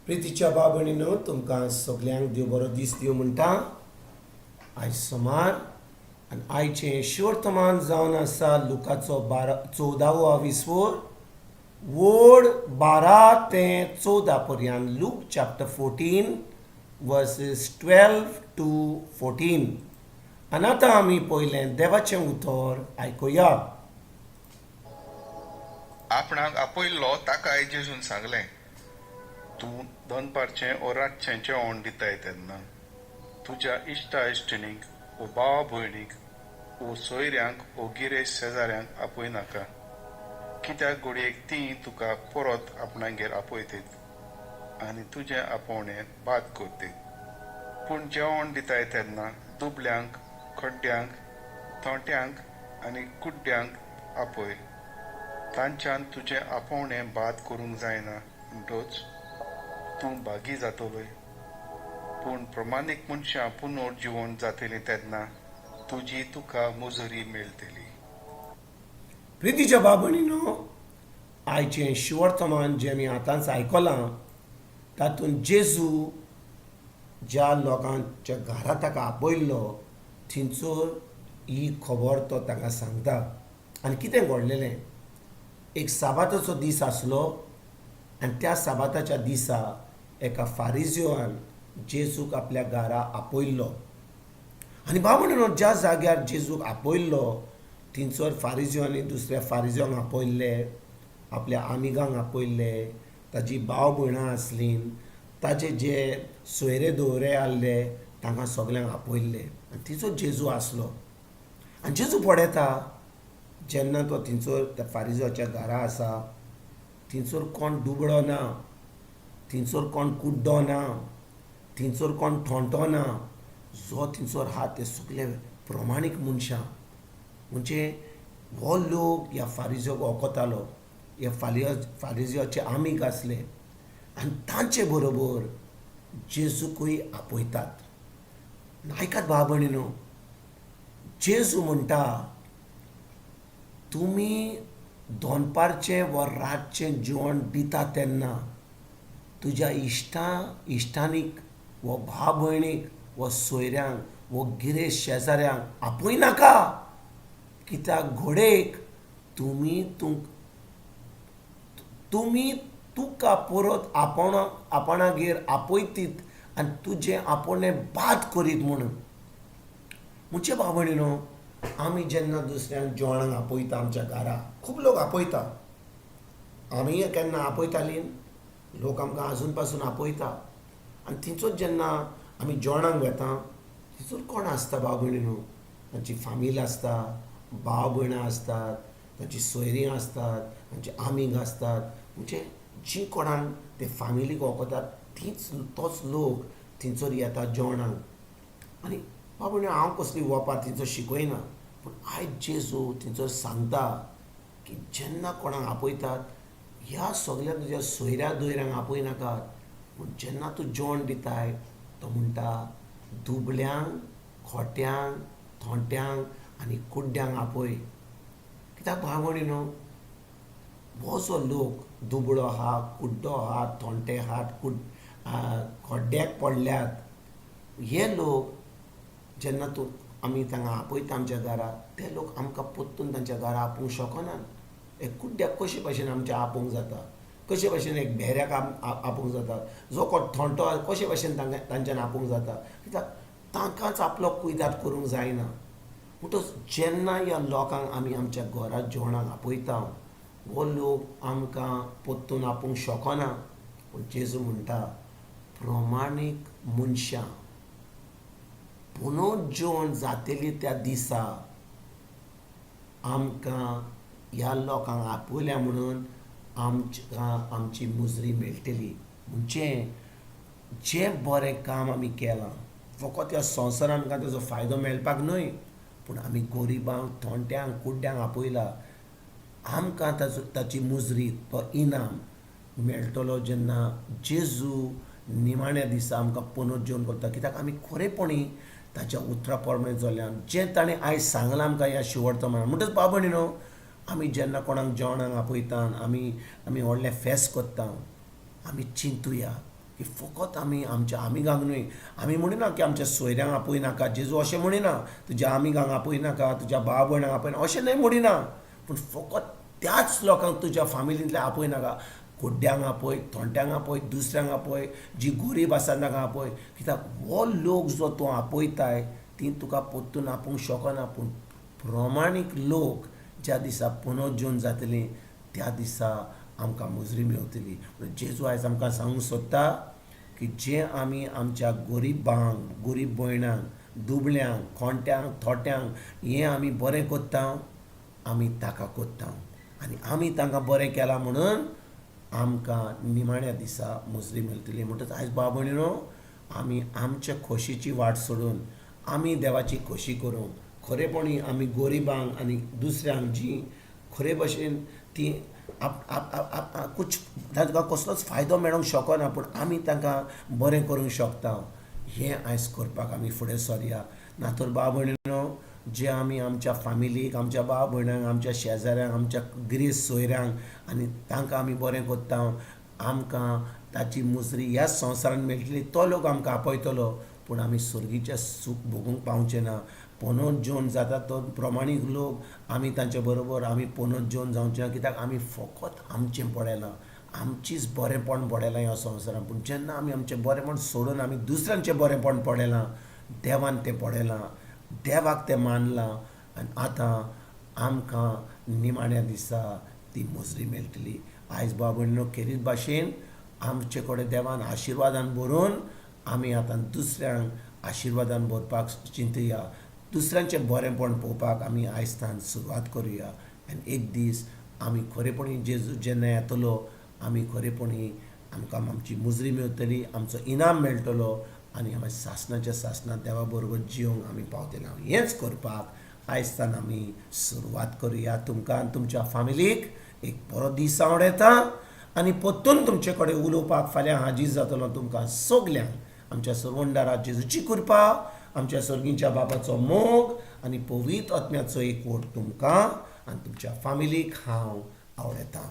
प्रितीच्या भाव भयणीनो, तुमकां सगल्यांक देव बरो दीस दिवं म्हणटा. आयज सोमार आनी आयचें शिवर्तमान जावन आसा लुकाचो 12 14वो आविस्वोर, वड 12 ते 14 पर्यंत. Luke chapter 14, verses 12 to 14. आनी आतां आमी पयलें देवाचें उतर आयकुया. आपणाक आपयल्लो ताकाय जेजून सांगलें, तूं दनपारचें ओ रातचें जेवण दिताय तेन्ना तुज्या इश्टा इश्टिणींक ओ भावा भयणीक ओ सोयऱ्यांक ओ गिरेश शेजाऱ्यांक आपय नाका, कित्याक घडयेक तीं तुका परत आपणागेर आपयतीत आनी तुजें आपोवणें बाद करतीत. पूण जेवण दिताय तेन्ना दुबळ्यांक, खड्ड्यांक, थोंट्यांक आनी कुड्ड्यांक आपय. तांच्यान तुजें आपोवणें बाद करूंक जायना, म्हणटच तूं भागी जातलोय. पूण प्रमाणीक मनशां पुनर्जिवन जातलीं तेन्ना तुजी तुका मुजुरी मेळटली. प्रितीच्या भाव भयणीनो, आयचें शिवर्तमान जें आमी आतांच आयकलां, तातूंत जेजू ज्या लोकांच्या घरा ताका आपयल्लो, थंयसर ही खबर तो तांकां सांगता. आनी कितें घडलेलें? एक साबाताचो दीस आसलो आनी त्या साबाताच्या दिसा एका फारिजियोन जेजूक आपल्या घरा आपयल्लो. आनी भाव भयणीनो, ज्या जाग्यार जेजूक आपयल्लो, थंयसर फारिजियोनी दुसऱ्या फारिजियोंक आपयल्ले, आपल्या आमिगांक आपयल्ले, ताजी भाव भयणां आसलीं, ताजे जे सोयरे दवरे आहले, तांकां सगल्यांक आपयल्ले. आनी थंयसर जेजू आसलो. आनी जेजू पळयता, जेन्ना तो थंयसर त्या फारिजोच्या घरा आसा, थंयसर कोण दुबळो ना, थंयसर कोण कुड्डो ना, थंयसर कोण थोंटो ना. जो थंयसर आहा ते सगळे प्रमाणीक मनशां. म्हणजे हो लोक ह्या फारिजोक वळखतालो, ह्या फारिजोचे आमीग आसले आनी तांचे बरोबर जेजूकूय आपयतात. आयकात भाव भयणीनो, जेजू म्हणटा, तुमी दनपारचें वा रातचें जेवण दिता तेन्ना तुज्या इश्टा इश्टांनीक वा भाव भयणीक वा सोयऱ्यांक वा गिरेस्त शेजाऱ्यांक आपयनाका, कित्याक घोडेक तुमी तुका परत आपणागेर आपयतीत आनी तुजें आपोवणें बाद करीत म्हणून. म्हणजे भाव भयणीनो, आमी जेन्ना दुसऱ्यांक जेवणाक आपयता आमच्या घरा, खूब लोक आपयता, आमीय केन्ना आपयतालीं, लोक आमकां आजून पासून आपयता. आनी थंयसर जेन्ना आमी जेवणाक वेता, थंयसर कोण आसता भाव भयणीनो? तांची फामील आसता, भाव भयणां आसतात, तांची सोयरीं आसतात, तांचे आमीग आसतात. म्हणजे जीं कोणाक ते फामिलीक वळखतात, तीच तोच लोक थंयसर येता जेवणाक. आनी भाव भयणी, हांव कसली वोपार थंयसर शिकयना, पूण आयज जेजू थंयसर सांगता की जेन्ना कोणाक आपयतात, ह्या सगल्या तुज्या सोयऱ्या दोयऱ्यांक आपयनाकात, पूण जेन्ना तूं जेवण दिताय, तो म्हणटा, दुबळ्यांक, खोट्यांक, थोंट्यांक आनी कुड्ड्यांक आपय. कित्याक भाव भयणीनो, हो जो लोक दुबळो आहा, कुड्डो आहा, थोंटे आहात, खड्ड्याक पडल्यात, हे लोक जेन्ना तूं आमी तांकां आपयता आमच्या घरा, ते लोक आमकां परतून तांच्या घरा आपोवंक शकनात. एक कुड्ड्याक कशे भाशेन आमच्या आपोवंक जाता? कशे भाशेन एक भेऱ्याक आपोवंक जाता? जो कोण थोंटो आहा, कशे भाशेन तांकां तांच्यान आपोवंक जाता? कित्याक तांकांच आपलो कुयदाद करूंक जायना. म्हणटच जेन्ना ह्या लोकांक आमी आमच्या घरा जेवणाक आपयता, हो लोक आमकां परतून आपोवंक शकना. पूण जेजू म्हणटा, प्रमाणीक मनशां पुनर्जिवन जातली त्या दिसा आमकां ह्या लोकांक आपयल्या म्हणून आमकां आमची मुजरी मेळटली. म्हणजे जें बरें काम आमी केलां, फकत ह्या संवसारान आमकां ताजो फायदो मेळपाक न्हय, पूण आमी गरिबांक, थोंट्यांक, कुड्ड्यांक आपयला, आमकां ताजो ताची मुजरी, तो इनाम मेळटलो जेन्ना जेजू निमाण्या दिसा आमकां पुनर्जिवन करता, कित्याक आमी खरेपणी ताच्या उतरा प्रमाणे चल्ल्या, जें ताणें आयज सांगलां आमकां ह्या शिवर्तमानान. म्हणटच भाव भयणीनो, आमी जेन्ना कोणाक जेवणाक आपयता, आमी आमी व्हडलें फेस्त करता, आमी चिंतुया. की फकत आमी आमच्या आमिगांक न्हय, आमी म्हणिना की आमच्या सोयऱ्यांक आपय नाका. जेजू अशें म्हणिना तुज्या आमिगांक आपय नाका, तुज्या भाव भयणांक आपय नाका, अशें न्हय म्हणिना. पूण फकत त्याच लोकांक तुज्या फामिलींतल्या आपय नाका. कुड्ड्यांक आपय, थोंट्यांक आपय, दुसऱ्यांक आपय, जी गरीब आसा तांकां आपय. कित्याक हो लोक जो तूं आपयताय ती तुका परतून आपोवंक शकना. पूण प्रमाणीक लोक ज्या दिसा पुनर्जीवन जातली त्या दिसा आमकां मुजरी मेवतली. जेजू आयज आमकां सांगूंक सोदता की जे आमी आमच्या गरिबांक, गरीब भयणांक, दुबळ्यांक, खोंट्यांक, थोट्यांक हें आमी बरें करता, आमी ताका करता आनी आमी तांकां बरें केलां म्हणून आमकां निमाण्या दिसा मुजरी मेळटली. म्हणटच आयज भाव भयणीनो, आमी आमचे खोशीची वाट सोडून आमी देवाची खोशी करूंक खरेपणी आमी गरिबांक आनी दुसऱ्यांक जी खरे भशेन ती कुछ तांकां कसलोच फायदो मेळोंक शकना, पूण आमी तांकां बरें करूंक शकता, हें आयज करपाक आमी फुडें सरया. ना तर भाव भयणीनो, जे आमी आमच्या फामिलीक, आमच्या भाव भयणांक, आमच्या शेजाऱ्यांक, आमच्या गिरेस्त सोयऱ्यांक आनी तांकां आमी बरें करता, आमकां ताची मुजरी ह्या संवसारान मेळटली. तो लोक आमकां आपयतलो, पूण आमी सर्गीचें सूख भोगूंक पावचें ना. पुनर्जीवन जाता तो प्रमाणीक लोक आमी तांचे बरोबर आमी पुनर्जीवन जावचें ना. कित्याक आमी फकत आमचें पळयलां, आमचीच बरेंपण पळयलां ह्या संवसारान. पूण जेन्ना आमी आमचें बरेंपण सोडून आमी दुसऱ्यांचें बरेंपण पळयलां, देवान तें पळयलां, देवाक तें मानलां आनी आतां आमकां निमाण्या दिसा ती मुजरी मेळटली. आयज भाव भयणीनो, खेरीत भाशेन आमचे कडेन देवान आशिर्वादान भरून आमी आतां दुसऱ्यांक आशिर्वादान भरपाक चिंतया. दुसऱ्यांचें बरेंपण पळोवपाक आमी आयजतान सुरवात करुया. आनी एक दीस आमी खरेपणी जेजू जेन्ना येतलो, आमी खरेपणी आमकां आमची मुजरी मेळटली, आमचो इनाम मेळटलो आनी आमी सासणाच्या सासणां देवा बरोबर जियोंक आमी पावतले. हेंच करपाक आयजतान आमी सुरवात करुया. तुमकां आनी तुमच्या फामिलीक एक बरो दीस आवडयता आनी परतून तुमचे कडेन उलोवपाक फाल्यां हाजीर जातलो. तुमकां सगल्यांक आमच्या सरवंडारा जेजूची कृपा, आमच्या सर्गीच्या बाबाचो मोग आनी पवित्र आत्म्याचो एकवट तुमकां आनी तुमच्या फामिलीक हांव आवडयतां.